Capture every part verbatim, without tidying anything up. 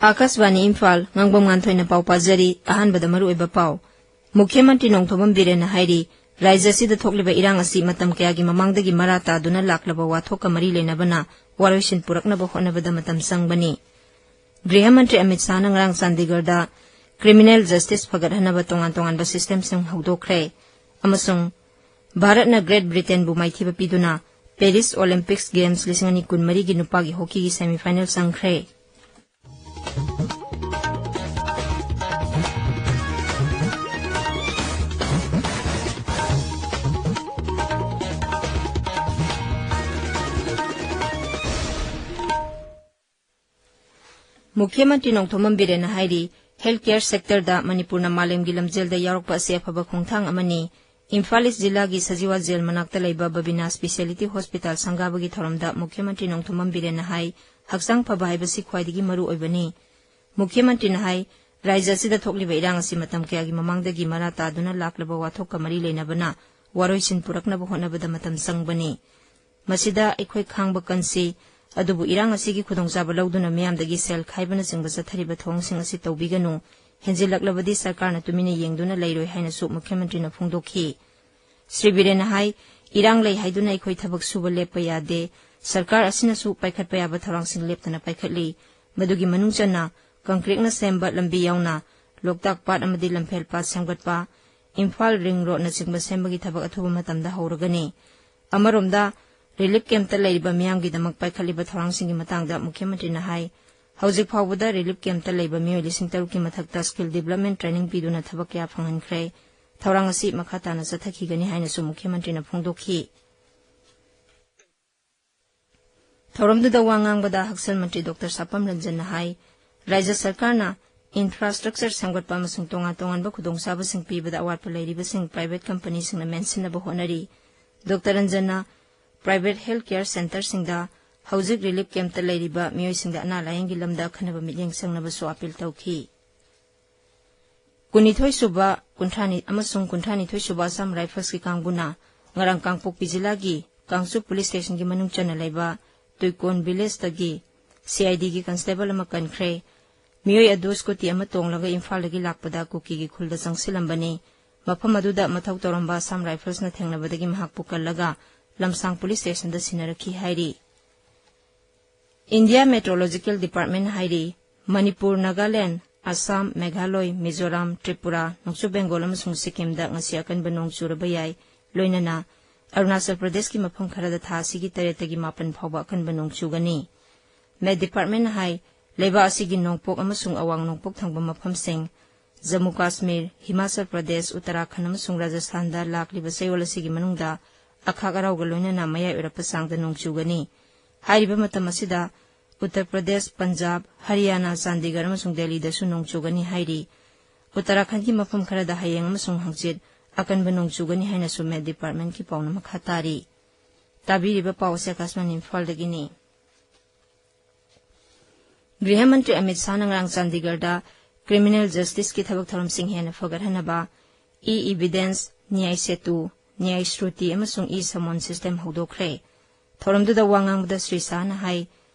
ꯑꯥꯀꯥꯁꯕꯥꯅꯤ ꯏꯝꯐꯥꯜ, ꯉꯥꯡꯕꯝ ꯉꯥꯟꯊꯣꯏꯅ ꯄꯥꯎ ꯄꯥꯖꯔꯤ꯫ ꯑꯍꯥꯟꯕꯗ ꯃꯔꯨꯑꯣꯏꯕ ꯄꯥꯎ꯫ ꯃꯨꯈ꯭ꯌ ꯃꯟꯇ꯭ꯔꯤ ꯅꯣꯡꯊꯣꯝꯕꯝ ꯕꯤꯔꯦꯟꯅ ꯍꯥꯏꯔꯤ, ꯔꯥꯖ꯭ꯌ ꯑꯁꯤꯗ ꯊꯣꯛꯂꯤꯕ ꯏꯔꯥꯡ ꯑꯁꯤ ꯃꯇꯝ ꯀꯌꯥꯒꯤ ꯃꯃꯥꯡꯗꯒꯤ ꯃꯔꯥ ꯇꯥꯗꯨꯅ ꯂꯥꯛꯂꯕ ꯋꯥꯊꯣꯛꯀ ꯃꯔꯤ ꯂꯩꯅꯕꯅ ꯋꯥꯔꯣꯏꯁꯤꯟ ꯄꯨꯔꯛꯅꯕ ꯍꯣꯠꯅꯕꯗ ꯃꯇꯝ ꯆꯪꯕꯅꯤ꯫ ꯒ꯭ꯔꯤꯍ ꯃꯟꯇ꯭ꯔꯤ ꯑꯃꯤꯠ ꯁꯥꯍꯅ ꯉꯔꯥꯡ ꯆꯥꯟꯗꯤꯒꯔꯗ criminal justice ꯐꯒꯠꯍꯟꯅꯕ ꯇꯣꯉꯥꯟ ꯇꯣꯉꯥꯟꯕ systemꯁꯤꯡ ꯍꯧꯗꯣꯛꯈ꯭ꯔꯦ꯫ ꯑꯃꯁꯨꯡ ꯚꯥꯔꯠꯅ Great Britainꯕꯨ ꯃꯥꯏꯊꯤꯕ ꯄꯤꯗꯨꯅ Paris Olympics Games ꯂꯤꯁꯤꯡ ꯑꯅꯤ ꯀꯨꯟꯃꯔꯤꯒꯤ ꯅꯨꯄꯥꯒꯤ ꯍꯣꯀꯤꯒꯤ semifinal ꯆꯪꯈ꯭ꯔꯦ꯫ ꯃꯨꯈ꯭ꯌ ꯃꯟꯇ꯭ꯔꯤ ꯅꯣꯡꯊꯣꯝꯕꯝ ꯕꯤꯔꯦꯟꯅ ꯍꯥꯏꯔꯤ, health care sectorꯗ ꯃꯅꯤꯄꯨꯔꯅ ꯃꯥꯂꯦꯝꯒꯤ ꯂꯝꯖꯦꯜꯗ ꯌꯥꯎꯔꯛꯄ ꯑꯁꯤ ꯑꯐꯕ ꯈꯣꯡꯊꯥꯡ ꯑꯃꯅꯤ꯫ ꯏꯝꯐꯥꯜ ꯏꯁ ꯖꯤꯂꯥꯒꯤ ꯁꯖꯤꯋꯥ ꯖꯦꯜ ꯃꯅꯥꯛꯇ ꯂꯩꯕ ꯕꯕꯤꯅꯥ speciality hospital ꯁꯪꯒꯥꯕꯒꯤ ꯊꯧꯔꯝꯗ ꯃꯨꯈ꯭ꯌ ꯃꯟꯇ꯭ꯔꯤ ꯅꯣꯡꯊꯣꯝꯕꯝ ꯕꯤꯔꯦꯟꯅ ꯍꯥꯏ, ꯍꯛꯆꯥꯡ ꯐꯕ ꯍꯥꯏꯕꯁꯤ ꯈ꯭ꯋꯥꯏꯗꯒꯤ ꯃꯔꯨ ꯑꯣꯏꯕꯅꯤ꯫ ꯃꯨꯈ꯭ꯌ ꯃꯟꯇ꯭ꯔꯤꯅ ꯍꯥꯏ, ꯔꯥꯖ꯭ꯌ ꯑꯁꯤꯗ ꯊꯣꯛꯂꯤꯕ ꯏꯔꯥꯡ ꯑꯁꯤ ꯃꯇꯝ ꯀꯌꯥꯒꯤ ꯃꯃꯥꯡꯗꯒꯤ ꯃꯔꯥ ꯇꯥꯗꯨꯅ ꯂꯥꯛꯂꯕ ꯋꯥꯊꯣꯛꯀ ꯃꯔꯤ ꯂꯩꯅꯕꯅ ꯋꯥꯔꯣꯏꯁꯤꯟ ꯄꯨꯔꯛꯅꯕ ꯍꯣꯠꯅꯕꯗ ꯃꯇꯝ ꯆꯪꯕꯅꯤ꯫ ꯃꯁꯤꯗ ꯑꯩꯈꯣꯏ ꯈꯥꯡꯕ ꯀꯟꯁꯤ, ꯑꯗꯨꯕꯨ ꯏꯔꯥꯡ ꯑꯁꯤꯒꯤ ꯈꯨꯗꯣꯡꯆꯥꯕ ꯂꯧꯗꯨꯅ ꯃꯤꯌꯥꯝꯗꯒꯤ ꯁꯦꯜ ꯈꯥꯏꯕꯅꯆꯤꯡꯕ ꯆꯠꯊꯔꯤꯕ ꯊꯧꯑꯣꯡꯁꯤꯡ ꯑꯁꯤ ꯇꯧꯕꯤꯒꯅꯨ꯫ ꯍꯦꯟꯖꯤꯜꯂꯛꯂꯕꯗꯤ ꯁꯔꯀꯥꯔꯅ ꯇꯨꯃꯤꯟꯅ ꯌꯦꯡꯗꯨꯅ ꯂꯩꯔꯣꯏ ꯍꯥꯏꯅꯁꯨ ꯃꯨꯈ꯭ꯌ ꯃꯟꯇ꯭ꯔꯤꯅ ꯐꯣꯡꯗꯣꯛꯈꯤ꯫ ꯁ꯭ꯔꯤ ꯕꯤꯔꯦꯟꯅ ꯍꯥꯏ, ꯏꯔꯥꯡ ꯂꯩ ꯍꯥꯏꯗꯨꯅ ꯑꯩꯈꯣꯏ ꯊꯕꯛ ꯁꯨꯕ ꯂꯦꯞꯄ ꯌꯥꯗꯦ꯫ ꯁꯔꯀꯥꯔ ꯑꯁꯤꯅꯁꯨ ꯄꯥꯏꯈꯠꯄ ꯌꯥꯕ ꯊꯧꯔꯥꯡꯁꯤꯡ ꯂꯦꯞꯇꯅ ꯄꯥꯏꯈꯠꯂꯤ꯫ ꯃꯗꯨꯒꯤ ꯃꯅꯨꯡ ꯆꯟꯅ concreteꯅ ꯁꯦꯝꯕ ꯂꯝꯕꯤ ꯌꯥꯎꯅ ꯂꯣꯛꯇꯥꯛ ꯄꯥꯠ ꯑꯃꯗꯤ ꯂꯝꯐꯦꯜ ꯄꯥꯠ ꯁꯦꯝꯒꯠꯄ, ꯏꯝꯐꯥꯜ ring roadꯅꯆꯤꯡꯕ ꯁꯦꯝꯕꯒꯤ ꯊꯕꯛ ꯑꯊꯨꯕ ꯃꯇꯝꯗ ꯍꯧꯔꯒꯅꯤ꯫ ꯑꯃꯔꯣꯝꯗ, relief campꯇ ꯂꯩꯔꯤꯕ ꯃꯤꯌꯥꯝꯒꯤꯗꯃꯛ ꯄꯥꯏꯈꯠꯂꯤꯕ ꯊꯧꯔꯥꯡꯁꯤꯡꯒꯤ ꯃꯇꯥꯡꯗ ꯃꯨꯈ꯭ꯌ ꯃꯟꯇ꯭ꯔꯤꯅ ꯍꯥꯏ, ꯍꯧꯖꯤꯛ ꯐꯥꯎꯕꯗ relief campꯇ ꯂꯩꯕ ꯃꯤꯑꯣꯏ ꯂꯤꯁꯤꯡ ꯇꯔꯨꯛꯀꯤ ꯃꯊꯛꯇ skill development training ꯄꯤꯗꯨꯅ ꯊꯕꯛ ꯀꯌꯥ ꯐꯪꯍꯟꯈ꯭ꯔꯦ꯫ ꯊꯧꯔꯥꯡ ꯑꯁꯤ ꯃꯈꯥ ꯇꯥꯅ ꯆꯠꯊꯈꯤꯒꯅꯤ ꯍꯥꯏꯅꯁꯨ ꯃꯨꯈ꯭ꯌ ꯃꯟꯇ꯭ꯔꯤꯅ ꯐꯣꯡꯗꯣꯛꯈꯤ꯫ ꯊꯧꯔꯝꯗꯨꯗ ꯋꯥ ꯉꯥꯡꯕꯗ ꯍꯛꯁꯦꯜ ꯃꯟꯇ꯭ꯔꯤ ꯗꯣꯛꯇꯔ ꯁꯥꯄꯝ ꯔꯟꯖꯟꯅ ꯍꯥꯏ, ꯔꯥꯖ꯭ꯌ ꯁꯔꯀꯥꯔꯅ infrastructure ꯁꯦꯝꯒꯠꯄ ꯑꯃꯁꯨꯡ ꯇꯣꯉꯥꯟ ꯇꯣꯉꯥꯟꯕ ꯈꯨꯗꯣꯡꯆꯥꯕꯁꯤꯡ ꯄꯤꯕꯗ ꯑꯋꯥꯠꯄ ꯂꯩꯔꯤꯕꯁꯤꯡ private companyꯁꯤꯡꯅ ꯃꯦꯟꯁꯤꯟꯅꯕ ꯍꯣꯠꯅꯔꯤ꯫ ꯗꯣꯛꯇꯔ ꯔꯟꯖꯟꯅ private health care centreꯁꯤꯡꯗ ꯍꯧꯖꯤꯛ relief campꯇ ꯂꯩꯔꯤꯕ ꯃꯤꯑꯣꯏꯁꯤꯡꯗ ꯑꯅꯥ ꯂꯥꯌꯦꯡꯒꯤ ꯂꯝꯗ ꯑꯈꯟꯅꯕ ꯃꯤꯠꯌꯦꯡ ꯆꯪꯅꯕꯁꯨ appeal ꯇꯧꯈꯤ꯫ ꯀꯨꯟꯅꯤꯊꯣꯏ ꯁꯨꯕ, ꯀꯨꯟꯊ꯭ꯔꯥꯅꯤ ꯑꯃꯁꯨꯡ ꯀꯨꯟꯊ꯭ꯔꯥꯅꯤꯊꯣꯏ ꯁꯨꯕ Assam Riflesꯀꯤ ꯀꯥꯡꯕꯨꯅ ꯉꯔꯥꯡ ꯀꯥꯡꯄꯣꯛꯄꯤ ꯖꯤꯂꯥꯒꯤ ꯀꯥꯡꯆꯨꯞ police stationꯒꯤ ꯃꯅꯨꯡ ꯆꯟꯅ ꯂꯩꯕ ꯇꯨꯏꯀꯣꯟ villageꯇꯒꯤ CIDꯒꯤ constable ꯑꯃ ꯀꯟꯈ꯭ꯔꯦ꯫ ꯃꯤꯑꯣꯏ ꯑꯗꯨ ꯁ꯭ꯀꯨꯇꯤ ꯑꯃ ꯇꯣꯡꯂꯒ ꯏꯝꯐꯥꯜꯗꯒꯤ ꯂꯥꯛꯄꯗ ꯀꯨꯀꯤꯒꯤ ꯈꯨꯜꯗ ꯆꯪꯁꯤꯜꯂꯝꯕꯅꯤ꯫ ꯃꯐꯝ ꯑꯗꯨꯗ ꯃꯊꯧ ꯇꯧꯔꯝꯕ ꯑꯁꯥꯝ ꯔꯥꯏꯐꯜꯁꯅ ꯊꯦꯡꯅꯕꯗꯒꯤ ꯃꯍꯥꯛꯄꯨ ꯀꯜꯂꯒ ꯂꯝꯁꯥꯡ ꯄꯨꯂꯤꯁ ꯁ꯭ꯇꯦꯁꯟꯗ ꯁꯤꯟꯅꯔꯛꯈꯤ ꯍꯥꯏꯔꯤ꯫ ꯏꯟꯗꯤꯌꯥ ꯃꯦꯇ꯭ꯔꯣꯂꯣꯖꯤꯀꯦꯜ ꯗꯤꯄꯥꯔꯠꯃꯦꯟꯠ ꯍꯥꯏꯔꯤ, ꯃꯅꯤꯄꯨꯔ, ꯅꯥꯒꯥꯂꯦꯟꯗ, ꯑꯁꯥꯝ, ꯃꯦꯘꯥꯂꯣꯏ, ꯃꯤꯖꯣꯔꯥꯝ, ꯇ꯭ꯔꯤꯄꯨꯔꯥ, ꯅꯣꯡꯆꯨꯞ ꯕꯦꯡꯒꯣꯜ ꯑꯃꯁꯨꯡ ꯁꯤꯛꯀꯤꯝꯗ ꯉꯁꯤ ꯑꯀꯟꯕ ꯅꯣꯡ ꯆꯨꯔꯕ ꯌꯥꯏ꯫ ꯂꯣꯏꯅꯅ ꯑꯔꯨꯅꯥꯆꯜ ꯄ꯭ꯔꯗꯦꯁꯀꯤ ꯃꯐꯝ ꯈꯔꯗ ꯊꯥ ꯑꯁꯤꯒꯤ ꯇꯔꯦꯠꯇꯒꯤ ꯃꯥꯄꯟ ꯐꯥꯎꯕ ꯑꯀꯟꯕ ꯅꯣꯡ ꯆꯨꯒꯅꯤ꯫ ꯃꯦꯠ ꯗꯤꯄꯥꯔꯠꯃꯦꯟꯠꯅ ꯍꯥꯏ, ꯂꯩꯕꯥꯛ ꯑꯁꯤꯒꯤ ꯅꯣꯡꯄꯣꯛ ꯑꯃꯁꯨꯡ ꯑꯋꯥꯡ ꯅꯣꯡꯄꯣꯛ ꯊꯪꯕ ꯃꯐꯝꯁꯤꯡ, ꯖꯝꯃꯨ ꯀꯥꯁꯃꯤꯔ, ꯍꯤꯃꯥꯆꯜ ꯄ꯭ꯔꯗꯦꯁ, ꯎꯠꯇꯔꯥꯈꯟꯗ ꯑꯃꯁꯨꯡ ꯔꯥꯖꯁꯊꯥꯟꯗ ꯂꯥꯛꯂꯤꯕ ꯆꯌꯣꯜ ꯑꯁꯤꯒꯤ ꯃꯅꯨꯡꯗ ꯑꯈꯥꯛ ꯑꯔꯥꯎꯒ ꯂꯣꯏꯅꯅ ꯃꯌꯥꯏ ꯑꯣꯏꯔꯞꯄ ꯆꯥꯡꯗ ꯅꯣꯡ ꯆꯨꯒꯅꯤ꯫ ꯍꯥꯏꯔꯤꯕ ꯃꯇꯝ ꯑꯁꯤꯗ ꯎꯠꯇꯔ ꯄ꯭ꯔꯗꯦꯁ, ꯄꯟꯖꯥꯕ, ꯍꯔꯤꯌꯥꯅꯥ, ꯆꯥꯟꯗꯤꯒꯔ ꯑꯃꯁꯨꯡ ꯗꯦꯜꯂꯤꯗꯁꯨ ꯅꯣꯡ ꯆꯨꯒꯅꯤ ꯍꯥꯏꯔꯤ꯫ ꯎꯠꯇꯔꯥꯈꯟꯗꯒꯤ ꯃꯐꯝ ꯈꯔꯗ ꯍꯌꯦꯡ ꯑꯃꯁꯨꯡ ꯍꯪꯆꯤꯠ ꯑꯀꯟꯕ ꯅꯣꯡ ꯆꯨꯒꯅꯤ ꯍꯥꯏꯅꯁꯨ ꯃꯦꯠ ꯗꯤꯄꯥꯔꯠꯃꯦꯟꯠꯀꯤ ꯄꯥꯎꯅ ꯃꯈꯥ ꯇꯥꯔꯤ꯫ ꯇꯥꯕꯤꯔꯤꯕ ꯄꯥꯎ ꯑꯁꯤ ꯑꯀꯥꯁꯕꯥꯅꯤ ꯏꯝꯐꯥꯜꯗꯒꯤꯅꯤ꯫ ꯒ꯭ꯔꯤꯍ ꯃꯟꯇ꯭ꯔꯤ ꯑꯃꯤꯠ ꯁꯥꯍꯅ ꯉꯔꯥꯡ ꯆꯥꯟꯗꯤꯒꯔꯗ ꯀ꯭ꯔꯤꯃꯤꯅꯦꯜ ꯖꯁꯇꯤꯁꯀꯤ ꯊꯕꯛ ꯊꯧꯔꯝꯁꯤꯡ ꯍꯦꯟꯅ ꯐꯒꯠꯍꯟꯅꯕ ꯏ ꯏꯕꯤꯗꯦꯟꯁ, ꯅ꯭ꯌꯥꯏ ꯁꯦꯇꯨ, ꯅ꯭ꯌꯥꯏ ꯁ꯭ꯔꯨꯇꯤ ꯑꯃꯁꯨꯡ ꯏ ꯁꯃꯣꯟ ꯁꯤꯁꯇꯦꯝ ꯍꯧꯗꯣꯛꯈ꯭ꯔꯦ꯫ ꯊꯧꯔꯝꯗꯨꯗ ꯋꯥ ꯉꯥꯡꯕꯗ ꯁ꯭ꯔꯤ ꯁꯥꯍꯅ ꯍꯥꯏ,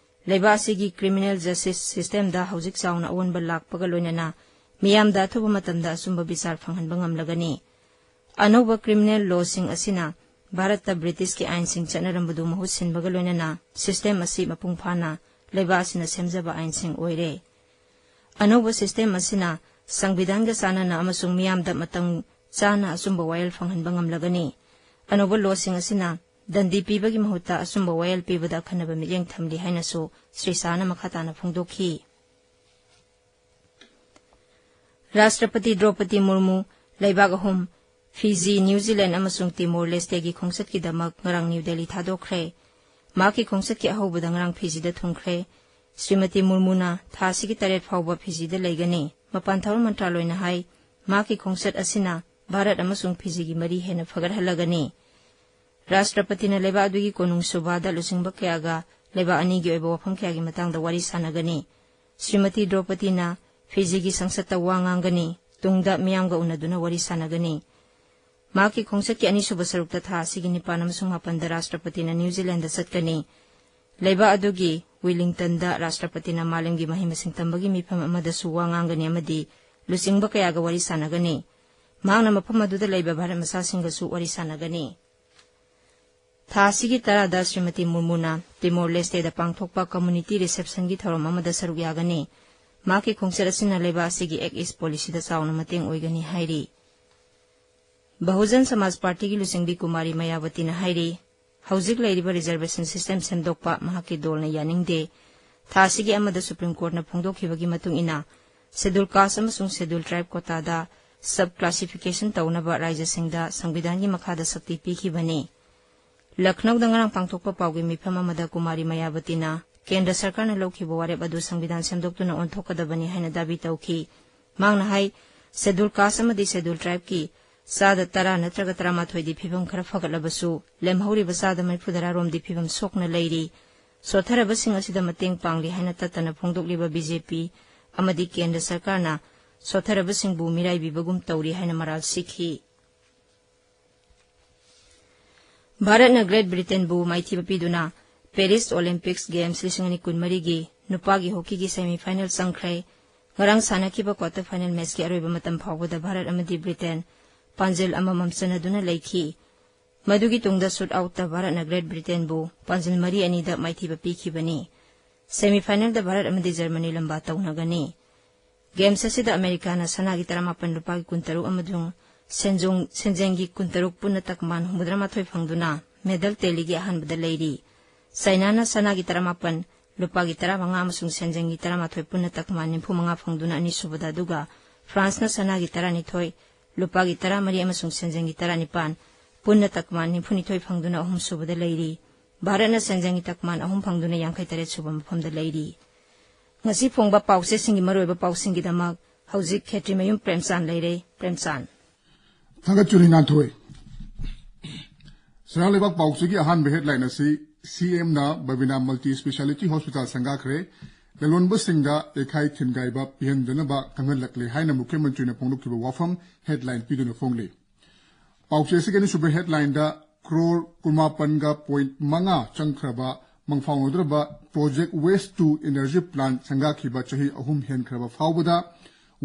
ꯂꯩꯕꯥꯛ ꯑꯁꯤꯒꯤ ꯀ꯭ꯔꯤꯃꯤꯅꯦꯜ ꯖꯁꯇꯤꯁ ꯁꯤꯁꯇꯦꯝꯗ ꯍꯧꯖꯤꯛ ꯆꯥꯎꯅ ꯑꯑꯣꯟꯕ ꯂꯥꯛꯄꯒ ꯂꯣꯏꯅꯅ ꯃꯤꯌꯥꯝꯗ ꯑꯊꯨꯕ ꯃꯇꯝꯗ ꯑꯆꯨꯝꯕ ꯕꯤꯆꯥꯔ ꯐꯪꯍꯟꯕ ꯉꯝꯂꯒꯅꯤ꯫ ꯑꯅꯧꯕ ꯀ꯭ꯔꯤꯃꯤꯅꯦꯜ ꯂꯣꯁꯤꯡ ꯑꯁꯤꯅ ꯚꯥꯔꯠꯇ ꯕ꯭ꯔꯤꯇꯤꯁꯀꯤ ꯑꯥꯏꯟꯁꯤꯡ ꯆꯠꯅꯔꯝꯕꯗꯨ ꯃꯍꯨꯠ ꯁꯤꯟꯕꯒ ꯂꯣꯏꯅꯅ ꯁꯤꯁꯇꯦꯝ ꯑꯁꯤ ꯃꯄꯨꯡ ꯐꯥꯅ ꯂꯩꯕꯥꯛ ꯑꯁꯤꯅ ꯁꯦꯝꯖꯕ ꯑꯥꯏꯟꯁꯤꯡ ꯑꯣꯏꯔꯦ꯫ ꯑꯅꯧꯕ ꯁꯤꯁꯇꯦꯝ ꯑꯁꯤꯅ ꯁꯪꯕꯤꯙꯥꯟꯒ ꯆꯥꯟꯅꯅ ꯑꯃꯁꯨꯡ ꯃꯤꯌꯥꯝꯗ ꯃꯇꯝ ꯆꯥꯅ ꯑꯆꯨꯝꯕ ꯋꯥꯌꯦꯜ ꯐꯪꯍꯟꯕ ꯉꯝꯂꯒꯅꯤ꯫ ꯑꯅꯧꯕ ꯂꯣꯁꯤꯡ ꯑꯁꯤꯅ ꯗꯟꯗꯤ ꯄꯤꯕꯒꯤ ꯃꯍꯨꯠꯇ ꯑꯆꯨꯝꯕ ꯋꯥꯌꯦꯜ ꯄꯤꯕꯗ ꯑꯈꯟꯅꯕ ꯃꯤꯠꯌꯦꯡ ꯊꯝꯂꯤ ꯍꯥꯏꯅꯁꯨ ꯁ꯭ꯔꯤ ꯁꯥꯍꯅ ꯃꯈꯥ ꯇꯥꯅ ꯐꯣꯡꯗꯣꯛꯈꯤ꯫ ꯔꯥꯁꯇ꯭ꯔꯄꯇꯤ ꯗ꯭ꯔꯧꯄꯗꯤ ꯃꯨꯔꯃꯨ ꯂꯩꯕꯥꯛ ꯑꯍꯨꯝ, ꯐꯤꯖꯤ, ꯅ꯭ꯌꯨ ꯖꯤꯂꯦꯟꯗ ꯑꯃꯁꯨꯡ ꯇꯤꯃꯣꯔ ꯂꯦꯁꯇꯦꯒꯤ ꯈꯣꯡꯆꯠꯀꯤꯗꯃꯛ ꯉꯔꯥꯡ ꯅ꯭ꯌꯨ ꯗꯦꯜꯂꯤ ꯊꯥꯗꯣꯛꯈ꯭ꯔꯦ꯫ ꯃꯍꯥꯛꯀꯤ ꯈꯣꯡꯆꯠꯀꯤ ꯑꯍꯧꯕꯗ ꯉꯔꯥꯡ ꯐꯤꯖꯤꯗ ꯊꯨꯡꯈ꯭ꯔꯦ꯫ ꯁ꯭ꯔꯤꯃꯇꯤ ꯃꯨꯔꯃꯨꯅ ꯊꯥ ꯑꯁꯤꯒꯤ ꯇꯔꯦꯠ ꯐꯥꯎꯕ ꯐꯤꯖꯤꯗ ꯂꯩꯒꯅꯤ꯫ ꯃꯄꯥꯟ ꯊꯧꯔꯝ ꯃꯟꯇ꯭ꯔꯥꯂꯣꯏꯅ ꯍꯥꯏ, ꯃꯍꯥꯛꯀꯤ ꯈꯣꯡꯆꯠ ꯑꯁꯤꯅ ꯚꯥꯔꯠ ꯑꯃꯁꯨꯡ ꯐꯤꯖꯤꯒꯤ ꯃꯔꯤ ꯍꯦꯟꯅ ꯐꯒꯠꯍꯜꯂꯒꯅꯤ꯫ ꯔꯥꯁꯇ꯭ꯔꯄꯇꯤꯅ ꯂꯩꯕꯥꯛ ꯑꯗꯨꯒꯤ ꯀꯣꯅꯨꯡ ꯁꯨꯚꯥꯗ ꯂꯨꯆꯤꯡꯕ ꯀꯌꯥꯒ ꯂꯩꯕꯥꯛ ꯑꯅꯤꯒꯤ ꯑꯣꯏꯕ ꯋꯥꯐꯝ ꯀꯌꯥꯒꯤ ꯃꯇꯥꯡꯗ ꯋꯥꯔꯤ ꯁꯥꯟꯅꯒꯅꯤ꯫ ꯁ꯭ꯔꯤꯃꯇꯤ ꯗ꯭ꯔꯧꯄꯗꯤꯅ ꯐꯤꯖꯤꯒꯤ ꯁꯪꯁꯠꯇ ꯋꯥ ꯉꯥꯡꯒꯅꯤ꯫ ꯇꯨꯡꯗ ꯃꯤꯌꯥꯝꯒ ꯎꯅꯗꯨꯅ ꯋꯥꯔꯤ ꯁꯥꯟꯅꯒꯅꯤ꯫ ꯃꯍꯥꯛꯀꯤ ꯈꯣꯡꯆꯠꯀꯤ ꯑꯅꯤꯁꯨꯕ ꯁꯔꯨꯛꯇ ꯊꯥ ꯑꯁꯤꯒꯤ ꯅꯤꯄꯥꯟ ꯑꯃꯁꯨꯡ ꯃꯥꯄꯟꯗ ꯔꯥꯁꯇ꯭ꯔꯄꯇꯤꯅ ꯅ꯭ꯌꯨ ꯖꯤꯂꯦꯟꯗ ꯆꯠꯀꯅꯤ꯫ ꯂꯩꯕꯥꯛ ꯑꯗꯨꯒꯤ ꯋꯤꯂꯤꯡꯇꯟꯗ ꯔꯥꯁꯇ꯭ꯔꯄꯇꯤꯅ ꯃꯥꯂꯦꯝꯒꯤ ꯃꯍꯩ ꯃꯁꯤꯡ ꯇꯝꯕꯒꯤ ꯃꯤꯐꯝ ꯑꯃꯗꯁꯨ ꯋꯥ ꯉꯥꯡꯒꯅꯤ ꯑꯃꯗꯤ ꯂꯨꯆꯤꯡꯕ ꯀꯌꯥꯒ ꯋꯥꯔꯤ ꯁꯥꯟꯅꯒꯅꯤ꯫ ꯃꯍꯥꯛꯅ ꯃꯐꯝ ꯑꯗꯨꯗ ꯂꯩꯕ ꯚꯥꯔꯠ ꯃꯆꯥꯁꯤꯡꯒꯁꯨ ꯋꯥꯔꯤ ꯁꯥꯟꯅꯒꯅꯤ꯫ ꯊꯥ ꯑꯁꯤꯒꯤ ꯇꯔꯥꯗ ꯁ꯭ꯔꯤꯃꯇꯤ ꯃꯨꯔꯃꯨꯅ ꯇꯤꯃꯣꯔ ꯂꯦꯁꯇꯦꯗ ꯄꯥꯡꯊꯣꯛꯄ ꯀꯝꯃꯨꯅꯤꯇꯤ ꯔꯤꯁꯦꯞꯁꯟꯒꯤ ꯊꯧꯔꯝ ꯑꯃꯗ ꯁꯔꯨꯛ ꯌꯥꯒꯅꯤ꯫ ꯃꯍꯥꯛꯀꯤ ꯈꯣꯡꯆꯠ ꯑꯁꯤꯅ ꯂꯩꯕꯥꯛ ꯑꯁꯤꯒꯤ ꯑꯦꯛ ꯏꯁ ꯄꯣꯂꯤꯁꯤꯗ ꯆꯥꯎꯅ ꯃꯇꯦꯡ ꯑꯣꯏꯒꯅꯤ ꯍꯥꯏꯔꯤ꯫ ꯕꯍꯨꯖꯟ ꯁꯃꯥꯖ ꯄꯥꯔꯇꯤꯒꯤ ꯂꯨꯆꯤꯡꯕꯤ ꯀꯨꯃꯥꯔꯤ ꯃꯌꯥꯕꯇꯤꯅ ꯍꯥꯏꯔꯤ, ꯍꯧꯖꯤꯛ ꯂꯩꯔꯤꯕ ꯔꯤꯖꯔꯕꯦꯁꯟ ꯁꯤꯁꯇꯦꯝ ꯁꯦꯝꯗꯣꯛꯄ ꯃꯍꯥꯛꯀꯤ ꯗꯣꯜꯅ ꯌꯥꯅꯤꯡꯗꯦ꯫ ꯊꯥ ꯑꯁꯤꯒꯤ ꯑꯃꯗ ꯁꯨꯄ꯭ꯔꯤꯝ ꯀꯣꯔꯠꯅ ꯐꯣꯡꯗꯣꯛꯈꯤꯕꯒꯤ ꯃꯇꯨꯡ ꯏꯟꯅ, ꯁꯦꯗꯨꯜ ꯀꯥꯁ ꯑꯃꯁꯨꯡ ꯁꯦꯗꯨꯜ ꯇ꯭ꯔꯥꯏꯕ ꯀꯣꯇꯥꯗ ꯁꯕ ꯀ꯭ꯂꯥꯁꯤꯐꯤꯀꯦꯁꯟ ꯇꯧꯅꯕ ꯔꯥꯖ꯭ꯌꯁꯤꯡꯗ ꯁꯪꯕꯤꯙꯥꯟꯒꯤ ꯃꯈꯥꯗ ꯁꯛꯇꯤ ꯄꯤꯈꯤꯕꯅꯤ꯫ ꯂꯈꯅꯧꯗ ꯉꯔꯥꯡ ꯄꯥꯡꯊꯣꯛꯄ ꯄꯥꯎꯒꯤ ꯃꯤꯐꯝ ꯑꯃꯗ ꯀꯨꯃꯥꯔꯤ ꯃꯌꯥꯕꯇꯤꯅ ꯀꯦꯟꯗ꯭ꯔ ꯁꯔꯀꯥꯔꯅ ꯂꯧꯈꯤꯕ ꯋꯥꯔꯦꯞ ꯑꯗꯨ ꯁꯪꯕꯤꯙꯥꯟ ꯁꯦꯝꯗꯣꯛꯇꯨꯅ ꯑꯣꯟꯊꯣꯛꯀꯗꯕꯅꯤ ꯍꯥꯏꯅ ꯗꯥꯕꯤ ꯇꯧꯈꯤ꯫ ꯃꯍꯥꯛꯅ ꯍꯥꯏ, ꯁꯦꯗꯨꯜ ꯀꯥꯁ ꯑꯃꯗꯤ ꯁꯦꯗꯨꯜ ꯇ꯭ꯔꯥꯏꯕꯀꯤ ꯆꯥꯗ ꯇꯔꯥ ꯅꯠꯇ꯭ꯔꯒ ꯇꯔꯥꯃꯥꯊꯣꯏꯗꯤ ꯐꯤꯕꯝ ꯈꯔ ꯐꯒꯠꯂꯕꯁꯨ, ꯂꯦꯝꯍꯧꯔꯤꯕ ꯆꯥꯗ ꯃꯔꯤꯐꯨꯇꯔꯥ ꯔꯣꯝꯗꯤ ꯐꯤꯕꯝ ꯁꯣꯛꯅ ꯂꯩꯔꯤ꯫ ꯁꯣꯠꯊꯔꯕꯁꯤꯡ ꯑꯁꯤꯗ ꯃꯇꯦꯡ ꯄꯥꯡꯂꯤ ꯍꯥꯏꯅ ꯇꯠꯇꯅ ꯐꯣꯡꯗꯣꯛꯂꯤꯕ ꯕꯤ ꯖꯦ ꯄꯤ ꯑꯃꯗꯤ ꯀꯦꯟꯗ꯭ꯔ ꯁꯔꯀꯥꯔꯅ ꯁꯣꯠꯊꯔꯕꯁꯤꯡꯕꯨ ꯃꯤꯔꯥꯏꯕꯤꯕꯒꯨꯝ ꯇꯧꯔꯤ ꯍꯥꯏꯅ ꯃꯔꯥꯜ ꯁꯤꯈꯤ꯫ ꯚꯥꯔꯠꯅ ꯒ꯭ꯔꯦꯠ ꯕ꯭ꯔꯤꯇꯦꯟꯕꯨ ꯃꯥꯏꯊꯤꯕ ꯄꯤꯗꯨꯅ ꯄꯦꯔꯤꯁ ꯑꯣꯂꯤꯝꯄꯤꯛꯁ ꯒꯦꯝꯁ ꯂꯤꯁꯤꯡ ꯑꯅꯤ ꯀꯨꯟꯃꯔꯤꯒꯤ ꯅꯨꯄꯥꯒꯤ ꯍꯣꯀꯤꯒꯤ ꯁꯦꯃꯤ ꯐꯥꯏꯅꯦꯜ ꯆꯪꯈ꯭ꯔꯦ꯫ ꯉꯔꯥꯡ ꯁꯥꯟꯅꯈꯤꯕ ꯀ꯭ꯋꯥꯇꯔ ꯐꯥꯏꯅꯦꯜ ꯃꯦꯆꯀꯤ ꯑꯔꯣꯏꯕ ꯃꯇꯝ ꯐꯥꯎꯕꯗ ꯚꯥꯔꯠ ꯑꯃꯗꯤ ꯕ꯭ꯔꯤꯇꯦꯟ ꯄꯥꯟꯖꯤꯜ ꯑꯃꯃꯝ ꯆꯟꯅꯗꯨꯅ ꯂꯩꯈꯤ꯫ ꯃꯗꯨꯒꯤ ꯇꯨꯡꯗ ꯁꯨꯠ ꯑꯥꯎꯠꯇ ꯚꯥꯔꯠꯅ ꯒ꯭ꯔꯦꯠ ꯕ꯭ꯔꯤꯇꯦꯟꯕꯨ ꯄꯥꯟꯖꯤꯜ ꯃꯔꯤ ꯑꯅꯤꯗ ꯃꯥꯏꯊꯤꯕ ꯄꯤꯈꯤꯕꯅꯤ꯫ ꯁꯦꯃꯤ ꯐꯥꯏꯅꯦꯜꯗ ꯚꯥꯔꯠ ꯑꯃꯗꯤ ꯖꯔꯃꯅꯤ ꯂꯝꯕꯥ ꯇꯧꯅꯒꯅꯤ꯫ ꯒꯦꯝꯁ ꯑꯁꯤꯗ ꯑꯃꯦꯔꯤꯀꯥꯅ ꯁꯅꯥꯒꯤ ꯇꯔꯥꯃꯥꯄꯟ, ꯂꯨꯄꯥꯒꯤ ꯀꯨꯟꯇꯔꯨꯛ ꯑꯃꯁꯨꯡ ꯁꯦꯟꯖꯣꯡ-, ꯁꯦꯟꯖꯦꯡꯒꯤ ꯀꯨꯟꯇꯔꯨꯛ, ꯄꯨꯟꯅ ꯇꯛꯃꯥꯟ ꯍꯨꯝꯐꯨꯇꯔꯥꯃꯥꯊꯣꯏ ꯐꯪꯗꯨꯅ ꯃꯦꯗꯜ ꯇꯦꯂꯤꯒꯤ ꯑꯍꯥꯟꯕꯗ ꯂꯩꯔꯤ꯫ ꯆꯥꯏꯅꯥꯅ ꯁꯅꯥꯒꯤ ꯇꯔꯥꯃꯥꯄꯟ, ꯂꯨꯄꯥꯒꯤ ꯇꯔꯥꯃꯉꯥ ꯑꯃꯁꯨꯡ ꯁꯦꯟꯖꯦꯡꯒꯤ ꯇꯔꯥꯃꯥꯊꯣꯏ, ꯄꯨꯟꯅ ꯇꯛꯃꯥꯟ ꯅꯤꯐꯨꯃꯉꯥ ꯐꯪꯗꯨꯅ ꯑꯅꯤꯁꯨꯕꯗ, ꯑꯗꯨꯒ ꯐ꯭ꯔꯥꯟꯁꯅ ꯁꯅꯥꯒꯤ ꯇꯔꯥꯅꯤꯊꯣꯏ, ꯂꯨꯄꯥꯒꯤ ꯇꯔꯥꯃꯔꯤ ꯑꯃꯁꯨꯡ ꯁꯦꯟꯖꯦꯡꯒꯤ ꯇꯔꯥꯅꯤꯄꯥꯟ, ꯄꯨꯟꯅ ꯇꯛꯃꯥꯟ ꯅꯤꯐꯨꯅꯤꯊꯣꯏ ꯐꯪꯗꯨꯅ ꯑꯍꯨꯝꯁꯨꯕꯗ ꯂꯩꯔꯤ꯫ ꯚꯥꯔꯠꯅ ꯁꯦꯟꯖꯦꯡꯒꯤ ꯇꯛꯃꯥꯟ ꯑꯍꯨꯝ ꯐꯪꯗꯨꯅ ꯌꯥꯡꯈꯩꯇꯔꯦꯠ ꯁꯨꯕ ꯃꯐꯝꯗ ꯂꯩꯔꯤ꯫ ꯉꯁꯤ ꯐꯣꯡꯕ ꯄꯥꯎꯆꯦꯁꯤꯡꯒꯤ ꯃꯔꯨꯑꯣꯏꯕ ꯄꯥꯎꯁꯤꯡꯒꯤꯗꯃꯛ ꯍꯧꯖꯤꯛ ꯈꯦꯇ꯭ꯔꯤꯃꯌꯨꯝ ꯄ꯭ꯔꯦꯝꯆꯥꯟ ꯂꯩꯔꯦ꯫ ꯄ꯭ꯔꯦꯝꯆꯥꯟ꯫ ꯊꯥꯒꯠꯆꯔꯤ ꯉꯥꯟꯊꯣꯏ꯫ ꯁꯅꯥ ꯂꯩꯕꯥꯛ ꯄꯥꯎꯆꯦꯒꯤ ꯑꯍꯥꯟꯕ ꯍꯦꯗꯂꯥꯏꯟ ꯑꯁꯤ ꯁꯤ ꯑꯦꯝꯅ ꯕꯕꯤꯅꯥ ꯃꯜꯇꯤ ꯁ꯭ꯄꯦꯁꯥꯂꯤꯇꯤ ꯍꯣꯁꯄꯤꯇꯥꯜ ꯁꯪꯒꯥꯈ꯭ꯔꯦ, ꯂꯂꯣꯟꯕꯁꯤꯡꯗ ꯌꯩꯈꯥꯏ ꯊꯤꯟꯒꯥꯏꯕ ꯄꯤꯍꯟꯗꯅꯕ ꯈꯪꯍꯜꯂꯛꯂꯦ ꯍꯥꯏꯅ ꯃꯨꯈ꯭ꯌꯃꯟꯇ꯭ꯔꯤꯅ ꯐꯣꯡꯗꯣꯛꯈꯤꯕ ꯋꯥꯐꯝ ꯍꯦꯗꯂꯥꯏꯟ ꯄꯤꯗꯨꯅ ꯐꯣꯡꯂꯤ꯫ ꯄꯥꯎꯆꯦ ꯑꯁꯤꯒꯤ ꯑꯅꯤꯁꯨꯕ ꯍꯦꯗꯂꯥꯏꯟꯗ ꯀ꯭ꯔꯣꯔ ꯀꯨꯟꯃꯥꯄꯟꯒ ꯄꯣꯏꯟꯠ ꯃꯉꯥ ꯆꯪꯈ꯭ꯔꯕ ꯃꯪꯐꯥꯎꯅꯗ꯭ꯔꯕ Project Waste to Energy Plant ꯁꯪꯒꯥꯈꯤꯕ ꯆꯍꯤ ꯑꯍꯨꯝ ꯍꯦꯟꯈ꯭ꯔꯕ ꯐꯥꯎꯕꯗ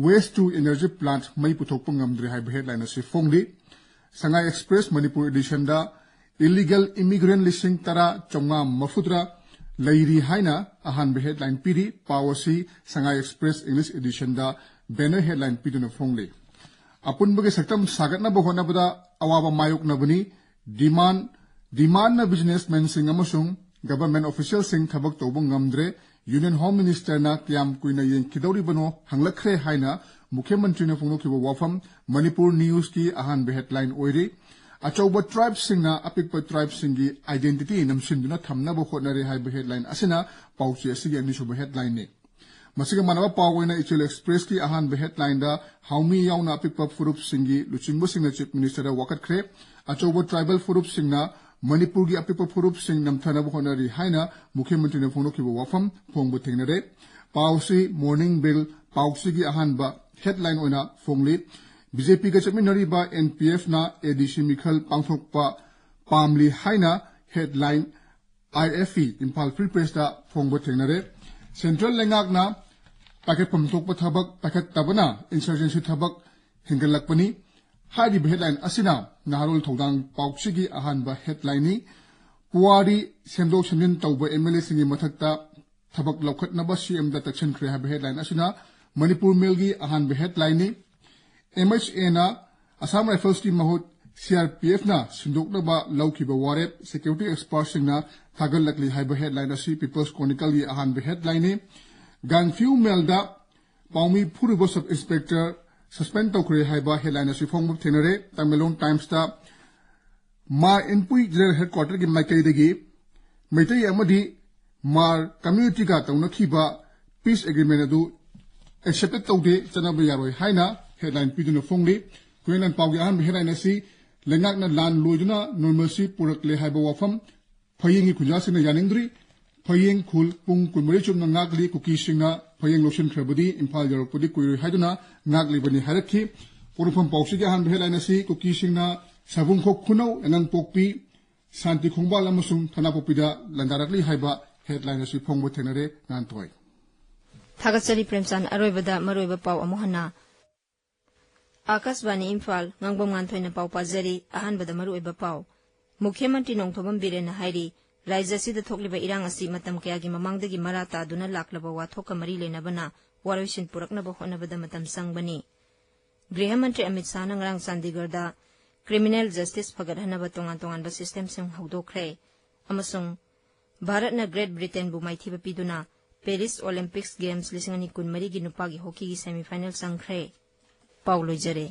Waste to Energy Plant ꯃꯩ ꯄꯨꯊꯣꯛꯄ ꯉꯝꯗ꯭ꯔꯦ ꯍꯥꯏꯕ headline ꯑꯁꯤ ꯐꯣꯡꯂꯤ꯫ ꯁꯉꯥꯏ Express ꯃꯅꯤꯄꯨꯔ editionꯗ illegal immigrant ꯂꯤꯁꯤꯡ ꯇꯔꯥ ꯆꯥꯝꯃꯉꯥ ꯃꯔꯤꯐꯨꯇꯔꯥ ꯂꯩꯔꯤ ꯍꯥꯏꯅ ꯑꯍꯥꯟꯕ headline ꯄꯤꯔꯤ꯫ ꯄꯥꯎ ꯑꯁꯤ ꯁꯉꯥꯏ Express English editionꯗ banner headline ꯄꯤꯗꯨꯅ ꯐꯣꯡꯂꯤ꯫ ꯑꯄꯨꯟꯕꯒꯤ ꯁꯛꯇꯝ ꯁꯥꯒꯠꯅꯕ ꯍꯣꯠꯅꯕꯗ ꯑꯋꯥꯕ ꯃꯥꯌꯣꯛꯅꯕꯅꯤ꯫ Demand, demandꯅ businessmanꯁꯤꯡ ꯑꯃꯁꯨꯡ government officialꯁꯤꯡ ꯊꯕꯛ ꯇꯧꯕ ꯉꯝꯗ꯭ꯔꯦ꯫ Union Home Ministerꯅ ꯀꯌꯥꯝ ꯀꯨꯏꯅ ꯌꯦꯡꯈꯤꯗꯧꯔꯤꯕꯅꯣ ꯍꯪꯂꯛꯈ꯭ꯔꯦ ꯍꯥꯏꯅ ꯃꯨꯈ꯭ꯌ ꯃꯟꯇ꯭ꯔꯤꯅ ꯐꯣꯡꯗꯣꯛꯈꯤꯕ ꯋꯥꯐꯝ ꯃꯅꯤꯄꯨꯔ Newsꯀꯤ ꯑꯍꯥꯟꯕ headline ꯑꯣꯏꯔꯤ꯫ ꯑꯆꯧꯕ tribeꯁꯤꯡꯅ ꯑꯄꯤꯛꯄ tribeꯁꯤꯡꯒꯤ identity ꯅꯝꯁꯤꯟꯗꯨꯅ ꯊꯝꯅꯕ ꯍꯣꯠꯅꯔꯦ ꯍꯥꯏꯕ headline ꯑꯁꯤꯅ ꯄꯥꯎꯆꯦ ꯑꯁꯤꯒꯤ ꯑꯅꯤꯁꯨꯕ headlineꯅꯤ꯫ ꯃꯁꯤꯒ ꯃꯥꯟꯅꯕ ꯄꯥꯎ ꯑꯣꯏꯅ ꯏꯆꯦꯜ Expressꯀꯤ ꯑꯍꯥꯟꯕ headlineꯗ ꯍꯥꯎꯃꯤ ꯌꯥꯎꯅ ꯑꯄꯤꯛꯄ ꯐꯨꯔꯨꯞꯁꯤꯡꯒꯤ ꯂꯨꯆꯤꯡꯕꯁꯤꯡꯅ Chief Ministerꯗ ꯋꯥꯀꯠꯈ꯭ꯔꯦ꯫ ꯑꯆꯧꯕ tribal ꯐꯨꯔꯨꯞꯁꯤꯡꯅ ꯃꯅꯤꯄꯨꯔꯒꯤ ꯑꯄꯤꯛꯄ ꯐꯨꯔꯨꯞꯁꯤꯡ ꯅꯝꯊꯅꯕ ꯍꯣꯠꯅꯔꯤ ꯍꯥꯏꯅ ꯃꯨꯈ꯭ꯌ ꯃꯟꯇ꯭ꯔꯤꯅ ꯐꯣꯡꯗꯣꯛꯈꯤꯕ ꯋꯥꯐꯝ ꯐꯣꯡꯕ ꯊꯦꯡꯅꯔꯦ꯫ ꯄꯥꯎꯁꯤ Morning Bill ꯄꯥꯎꯆꯦꯒꯤ ꯑꯍꯥꯟꯕ headline ꯑꯣꯏꯅ ꯐꯣꯡꯂꯤ꯫ BJPꯒ ꯆꯠꯃꯤꯟꯅꯔꯤꯕ NPFꯅ ADC ꯃꯤꯈꯜ ꯄꯥꯡꯊꯣꯛꯄ ꯄꯥꯝꯂꯤ ꯍꯥꯏꯅ headline IFE ꯏꯝꯐꯥꯜ Free Pressꯇ ꯐꯣꯡꯕ ꯊꯦꯡꯅꯔꯦ꯫ Central ꯂꯩꯉꯥꯛꯅ ꯄꯥꯏꯈꯠꯐꯝ ꯊꯣꯛꯄ ꯊꯕꯛ ꯄꯥꯏꯈꯠꯇꯕꯅ insurgency ꯊꯕꯛ ꯍꯦꯟꯒꯠꯂꯛꯄꯅꯤ꯫ ꯍꯥꯏꯔꯤꯕ headline ꯑꯁꯤꯅ ꯅꯍꯥꯔꯣꯜ ꯊꯧꯗꯥꯡ ꯄꯥꯎꯆꯦꯒꯤ ꯑꯍꯥꯟꯕ headlineꯅꯤ꯫ ꯄꯨꯋꯥꯔꯤ ꯁꯦꯝꯗꯣꯛ ꯁꯦꯝꯖꯤꯟ ꯇꯧꯕ MLAꯁꯤꯡꯒꯤ ꯃꯊꯛꯇ ꯊꯕꯛ ꯂꯧꯈꯠꯅꯕ CMꯗ ꯇꯛꯁꯟꯈ꯭ꯔꯦ ꯍꯥꯏꯕ headline ꯑꯁꯤꯅ ꯃꯅꯤꯄꯨꯔ Mailꯒꯤ ꯑꯍꯥꯟꯕ headlineꯅꯤ꯫ MHAꯅ Assam Riflesꯀꯤ ꯃꯍꯨꯠ CRPFꯅ ꯁꯤꯟꯗꯣꯛꯅꯕ ꯂꯧꯈꯤꯕ ꯋꯥꯔꯦꯞ security expertꯁꯤꯡꯅ ꯊꯥꯒꯠꯂꯛꯂꯤ ꯍꯥꯏꯕ headline ꯑꯁꯤ People's Chronicleꯒꯤ ꯑꯍꯥꯟꯕ headlineꯅꯤ꯫ Gaanphiu Mailꯗ ꯄꯥꯎꯃꯤ ꯐꯨꯔꯨꯕ sub inspector suspend ꯇꯧꯈ꯭ꯔꯦ ꯍꯥꯏꯕ headline ꯑꯁꯤ ꯐꯣꯡꯕ ꯊꯦꯡꯅꯔꯦ꯫ Tamenglong Timesꯇ ꯃꯥ ꯏꯟꯄꯨꯏ General Headquarterꯒꯤ ꯃꯥꯏꯀꯩꯗꯒꯤ ꯃꯩꯇꯩ ꯑꯃꯗꯤ ꯃꯥꯔ communityꯒ ꯇꯧꯅꯈꯤꯕ peace agreement ꯑꯗꯨ accepted ꯇꯧꯗꯦ, ꯆꯠꯅꯕ ꯌꯥꯔꯣꯏ ꯍꯥꯏꯅ headline ꯄꯤꯗꯨꯅ ꯐꯣꯡꯂꯤ꯫ ꯈꯨꯌꯦꯡꯂꯥꯟ ꯄꯥꯎꯒꯤ ꯑꯍꯥꯟꯕ headline ꯑꯁꯤ ꯂꯩꯉꯥꯛꯅ ꯂꯥꯟ ꯂꯣꯏꯗꯨꯅ normalcy ꯄꯨꯔꯛꯂꯦ ꯍꯥꯏꯕ ꯋꯥꯐꯝ ꯐꯌꯦꯡꯒꯤ ꯈꯨꯟꯖꯥꯁꯤꯡꯅ ꯌꯥꯅꯤꯡꯗ꯭ꯔꯤ꯫ ꯐꯌꯦꯡ ꯈꯨꯜ ꯄꯨꯡ ꯀꯨꯟꯃꯔꯤ ꯆꯨꯞꯅ ꯉꯥꯛꯂꯤ꯫ ꯀꯨꯀꯤꯁꯤꯡꯅ ꯐꯌꯦꯡ ꯂꯧꯁꯤꯟꯈ꯭ꯔꯕꯗꯤ ꯏꯝꯐꯥꯜ ꯌꯧꯔꯛꯄꯗꯤ ꯀꯨꯏꯔꯣꯏ ꯍꯥꯏꯗꯨꯅ ꯉꯥꯛꯂꯤꯕꯅꯤ ꯍꯥꯏꯔꯛꯈꯤ꯫ ꯄꯣꯛꯅꯐꯝ ꯄꯥꯎꯆꯦꯒꯤ ꯑꯍꯥꯟꯕ headline ꯑꯁꯤ ꯀꯨꯀꯤꯁꯤꯡꯅ ꯁꯥꯕꯨꯡꯈꯣꯛ ꯈꯨꯅꯧ, ꯌꯥꯉꯪꯄꯣꯛꯄꯤ, ꯁꯥꯟꯇꯤ ꯈꯣꯡꯕꯥꯜ ꯑꯃꯁꯨꯡ ꯊꯅꯥꯄꯣꯛꯄꯤꯗ ꯂꯥꯟꯗꯥꯔꯛꯂꯤ ꯍꯥꯏꯕ headline ꯑꯁꯤ ꯐꯣꯡꯕ ꯊꯦꯡꯅꯔꯦ꯫ ꯉꯥꯟꯊꯣꯏ꯫ ꯊꯥꯒꯠꯆꯔꯤ ꯄ꯭ꯔꯦꯝꯆꯥꯟ꯫ ꯑꯔꯣꯏꯕꯗ ꯃꯔꯨꯑꯣꯏꯕ ꯄꯥꯎ ꯑꯃꯨꯛ ꯍꯟꯅ꯫ ꯑꯥꯀꯥꯁꯕꯥꯅꯤ ꯏꯝꯐꯥꯜ, ꯉꯥꯡꯕꯝ ꯉꯥꯟꯊꯣꯏꯅ ꯄꯥꯎ ꯄꯥꯖꯔꯤ꯫ ꯑꯍꯥꯟꯕꯗ ꯃꯔꯨꯑꯣꯏꯕ ꯄꯥꯎ꯫ ꯃꯨꯈ꯭ꯌ ꯃꯟꯇ꯭ꯔꯤ ꯅꯣꯡꯊꯣꯝꯕꯝ ꯕꯤꯔꯦꯟꯅ ꯍꯥꯏꯔꯤ, ꯔꯥꯖ꯭ꯌ ꯑꯁꯤꯗ ꯊꯣꯛꯂꯤꯕ ꯏꯔꯥꯡ ꯑꯁꯤ ꯃꯇꯝ ꯀꯌꯥꯒꯤ ꯃꯃꯥꯡꯗꯒꯤ ꯃꯔꯥ ꯇꯥꯗꯨꯅ ꯂꯥꯛꯂꯕ ꯋꯥꯊꯣꯛꯀ ꯃꯔꯤ ꯂꯩꯅꯕꯅ ꯋꯥꯔꯣꯏꯁꯤꯟ ꯄꯨꯔꯛꯅꯕ ꯍꯣꯠꯅꯕꯗ ꯃꯇꯝ ꯆꯪꯕꯅꯤ꯫ ꯒ꯭ꯔꯤꯍ ꯃꯟꯇ꯭ꯔꯤ ꯑꯃꯤꯠ ꯁꯥꯍꯅ ꯉꯔꯥꯡ ꯆꯥꯟꯗꯤꯒꯔꯗ criminal justice ꯐꯒꯠꯍꯟꯅꯕ ꯇꯣꯉꯥꯟ ꯇꯣꯉꯥꯟꯕ systemꯁꯤꯡ ꯍꯧꯗꯣꯛꯈ꯭ꯔꯦ꯫ ꯑꯃꯁꯨꯡ ꯚꯥꯔꯠꯅ Great Britainꯕꯨ ꯃꯥꯏꯊꯤꯕ ꯄꯤꯗꯨꯅ Paris Olympics Games ꯂꯤꯁꯤꯡ ꯑꯅꯤ ꯀꯨꯟꯃꯔꯤꯒꯤ ꯅꯨꯄꯥꯒꯤ ꯍꯣꯀꯤꯒꯤ semifinal ꯆꯪꯈ꯭ꯔꯦ꯫ ꯄꯥꯎ ꯂꯣꯏꯖꯔꯦ꯫